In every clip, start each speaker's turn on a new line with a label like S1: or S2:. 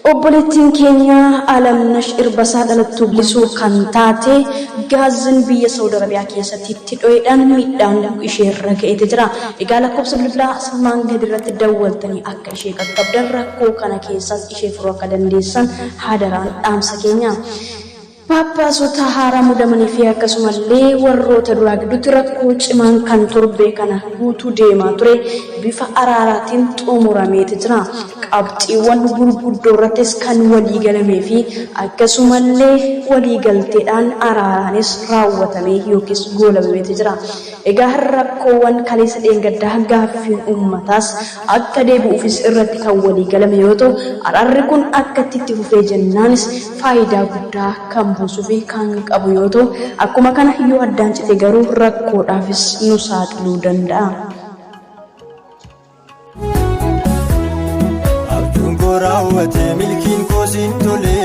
S1: Obboleettiin keenya Alamnash Irbasaa dhalattuu Bilisuu kan taate gaazin biyya Saudi Arabiyaa keessatti itti dho'eedhaan miidhaan isheerra ga'eeti jira. Egaa lakkoofsa bilbilaa asirmaan gadi irratti dawwaltanii akka ishee qaqqabdan rakkoo kana keessaas ishee furuu akka dandeessan hadaraan dhaamsa keenya. Phaaphaasota haaraa muudamanii fi akkasumallee warroota duraa gidduutti rakkoo cimaan kan torbee kana guutuu deemaa ture bifa araaraatiin xumurameeti jira. Qabxiiwwan gurguddoo irrattis kan walii galamee fi akkasumallee walii galteedhaan araaraanis raawwatamee yookiis goolabameeti jira. Egaa rakkoowwan kaleessa dheengaddaa gaaffiin uummataas akka deebi'uufis irratti kan walii galame yoo ta'u, araarri kun akkatti itti fufee jennaanis faayidaa guddaa kan buusuufi kan qabu yoo ta'u, akkuma kana yoo addaan cite garuu rakkoodhaafis nu saaxiluu danda'a.
S2: Abjuun koo raawwate milkiin koo siin tole.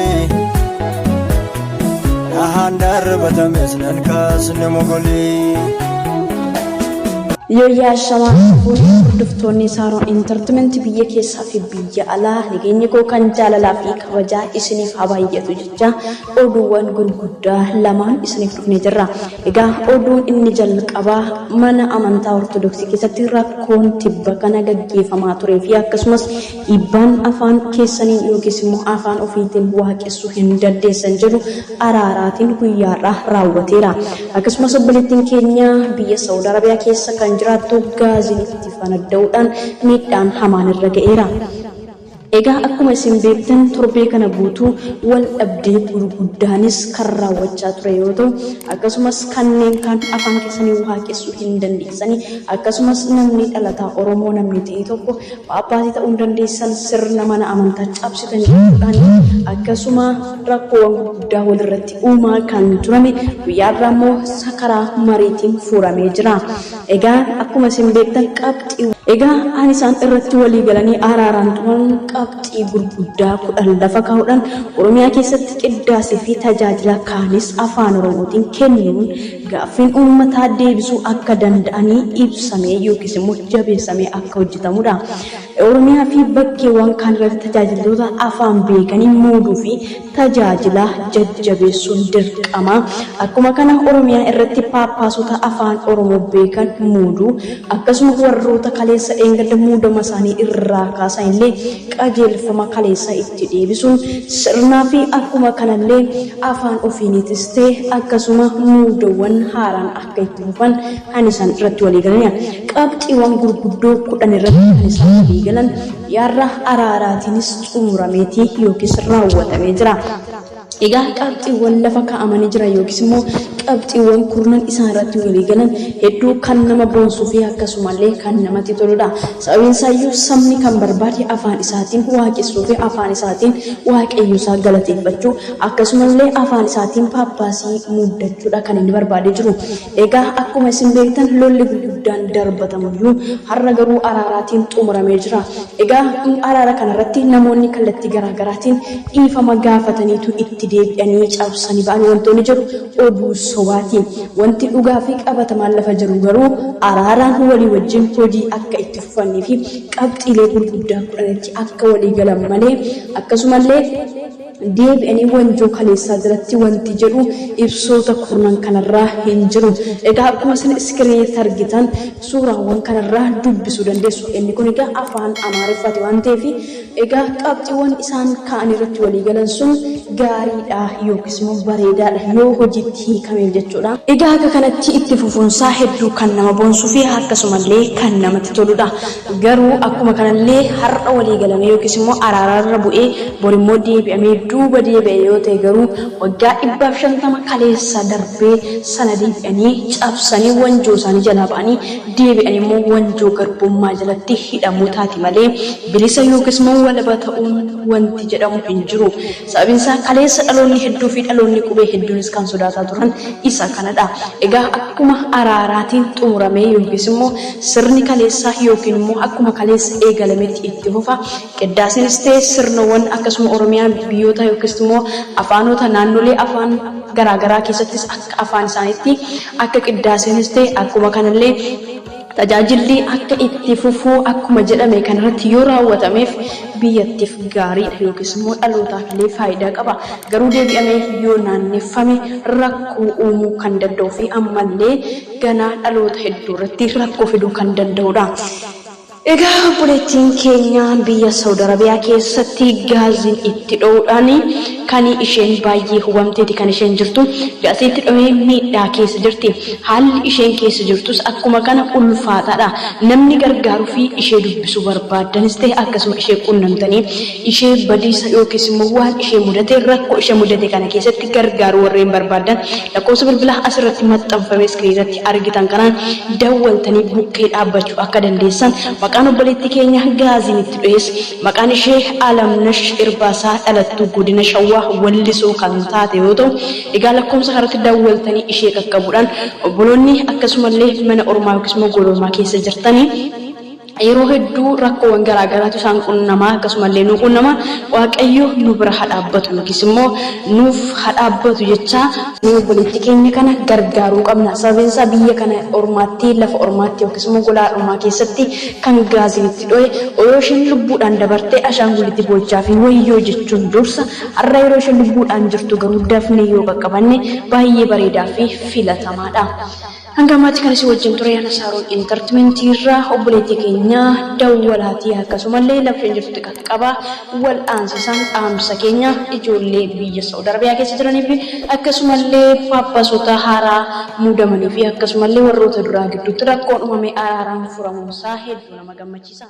S2: Dhahaan darbatames nan kaasne mogolee.
S1: Yooyyaa Ashamaa Fuun hordoftoonni Saaroon Entertainment biyya keessaa fi biyya alaa nageenyi koo kan jaalalaa fi kabajaa isiniif haa baay'atu jecha oduuwwan gurguddaa lamaan isiniif dhufnee jirra. Egaa oduun inni jalqabaa mana amantaa Ortodoksii keessatti rakkoon tibba kana gaggeeffamaa turee fi akkasumas dhiibbaan afaan keessaniin yookiis immoo afaan ofiitiin waaqessuu hin dandeessan jedhu araaraatiin guyyaarraa raawwateera. Akkasumas obboleettiin keenya biyya Saawud Arabiyaa keessa kan jiraattu gaaziin itti fanadda'uudhaan miidhaan hamaan irra ga'eera. Egaa akkuma isin beektan torbee kana guutuu wal dhabdee gurguddaanis kan raawwachaa ture yoo ta'u, akkasumas kanneen kaan afaan keessanii waaqessuu hin dandeessanii, akkasumas namni dhalataa Oromoo namni ta'e tokko Phaaphaasii ta'uu hin dandeessan, sirna mana amantaa cabsitan jechuudhaan akkasuma rakkoowwan gurguddaa walirratti uumaa kan turame guyyaa irraa immoo karaa mariitiin furamee jira. Egaa akkuma isin beektan qabxii Egaa an isaan irratti walii galanii araaraan turan qabxii gurguddaa 10 lafa kaa'uudhaan Oromiyaa keessatti qiddaasee fi tajaajila kaanis Afaan Oromootiin kennuun gaaffiin uummataa deebisuu akka danda'anii ibsamee yookiis immoo jabeessamee akka hojjetamudha. Oromiyaa fi bakkeewwan kaan irratti tajaajiltoota afaan beekanii muuduu fi tajaajila jajjabeessuun dirqama. Akkuma kana Oromiyaa irratti Paappaasota Afaan Oromoo beekan muuduu, akkasuma warroota kaleessa dheengadda muudama isaanii irraa kaasan illee qajeelfama kaleessaa itti deebisuun sirnaa fi akkuma kanallee afaan ofiiniitis ta'e akkasuma muudawwan haaraan akka itti fufan kan isaan irratti walii galanidha. Qabxiiwwan gurguddoo 10 irratti kan isaan walii galan Yaarra araaraatiinis xumurameeti yookiis raawwatamee jira. Egaa qabxiiwwan lafa kaa'amanii jiran yookiis immoo qabxiiwwan kurnan isaan irratti walii galan hedduu kan nama boonsuu fi akkasumallee kan namatti toludha. Sababiin isaayyuu sabni kan barbaade afaan isaatiin waaqessuu fi afaan isaatiin waaqayyo isaa galateeffachuu akkasumallee afaan isaatiin paappaasii muuddachuudha kan inni barbaadee jiru. Egaa akkuma isin beektan lolli gurguddaan darbatamuyyuu har'a garuu araaraatiin xumuramee jira. Egaa araara kanarratti namoonni kallattii garaa garaatiin dhiifama gaafataniitu itti deebi'anii cabsanii ba'an wantoonni jedhu oduu sobaati. Wanti dhugaa fi qabatamaan lafa jiru garuu araaraan walii wajjin hojii akka itti fufanii fi qabxiilee gurguddaa kudhanitti akka walii galan malee akkasumallee deebi'anii wanjoo kaleessaa jalatti wanti jedhu ibsoota kurnan kanarraa hin jiru. Egaa akkuma isin iskiriinitti argitan suuraawwan kanarraa dubbisuu dandeessu. Inni kun egaa afaan Amaariffaati waan ta'eef egaa qabxiiwwan isaan kaa'an irratti walii galan sun gaariidha yookiis immoo bareedaadha yoo hojiitti hiikameef jechuudha. Egaa akka kanatti itti fufuunsaa hedduu kan nama boonsuu fi akkasumallee kan namatti toludha. Garuu akkuma kanallee har'a walii galamee yookiis immoo araararra bu'ee borimmoo deebi'amee duuba deebi'e yoo ta'e garuu waggaa 150 kaleessa darbee sana deebi'anii cabsanii wanjoo isaanii jalaa ba'anii deebi'anii immoo wanjoo garbummaa jalatti hidhamuu taati malee bilisa yookiis immoo walaba ta'uun wanti jedhamu hin jiru. Sababiin isaa kaleessa dhaloonni hedduu fi dhaloonni qubee hedduunis kan sodaataa turan isa kanadha. Egaa akkuma araaraatiin xumuramee yookiis immoo sirni kaleessaa yookiin immoo akkuma kaleessa eegalametti itti fufa. Qiddaaseenis ta'e sirnawwan akkasuma Oromiyaa biyyoota yookiis immoo afaanota naannolee afaan garaa garaa keessattis akka afaan isaaniitti akka qiddaaseenis ta'e akkuma kanallee Tajaajilli akka itti fufuu akkuma jedhame kanarratti yoo raawwatameef biyyattiif gaariidha yookiis immoo dhalootaaf illee faayidaa qaba. Garuu deebi'amee yoo naanneffame rakkoo uumuu kan danda'uu fi ammallee ganaa dhaloota hedduu irratti rakkoo fiduu kan danda'udha. Egaa obboleettiin keenya biyya Saudi Arabiyaa keessatti gaaziin itti dho'uudhaan kan isheen baay'ee hubamteeti kan isheen jirtu. Gaazii itti dho'ee miidhaa keessa jirti. Haalli isheen keessa jirtus akkuma kana ulfaataadha. Namni gargaaruu fi ishee dubbisuu barbaaddanis ta'e akkasuma ishee qunnamtanii ishee badiisa yookiis immoo waan ishee mudate rakkoo ishee mudate kana keessatti gargaaruu warreen barbaaddan lakkoofsa bilbilaa asirratti maxxanfame iskiriinii irratti argitan kanaan dawwaltanii bukkee dhaabbachuu akka dandeessan. Maqaan obboleettii keenya gaaziin itti dho'es maqaan ishee Alamnash Irbaasaa, dhalattuu godina Shawwaa Wallisoo kan taate yoo ta'u, egaa lakkoofsa kanatti dawwaltanii ishee qaqqabuudhaan obboloonni akkasumallee mana ormaa yookiis immoo gola ormaa keessa jirtanii yeroo hedduu rakkoowwan garaa garaatu isaan qunnamaa, akkasumallee nu qunnamaa. Waaqayyo nu bira haa dhaabbatu yookiis immoo nuuf haa dhaabbatu jechaa nu obboleettii keenya kana gargaaruu qabna. Sababiin isaa biyya kana ormaatti, lafa ormaatti yookiis immoo golaa ormaa keessatti kan gaaziin itti dho'e, oyoo isheen lubbuudhaan dabartee ashaangulitti boo'ichaa fi wayyoo jechuun dursa, har'a yeroo isheen lubbuudhaan jirtu garuu dafnee yoo qaqqabanne baay'ee bareedaa fi filatamaadha. Hanga ammaatti kan isin wajjin ture ana Saaroon Entertainment irraa. Obboleettii keenya dawwalaatii akkasumallee lafa isheen jirtutti qaqqabaa wal'aansisaan dhaamsa keenya ijoollee biyya Saudi Arabiyaa keessa jiranii fi akkasumallee paappaasota haaraa muudamanii fi akkasumallee warroota duraa gidduutti rakkoon uumame araaraan furamuunsaa hedduu nama gammachiisa.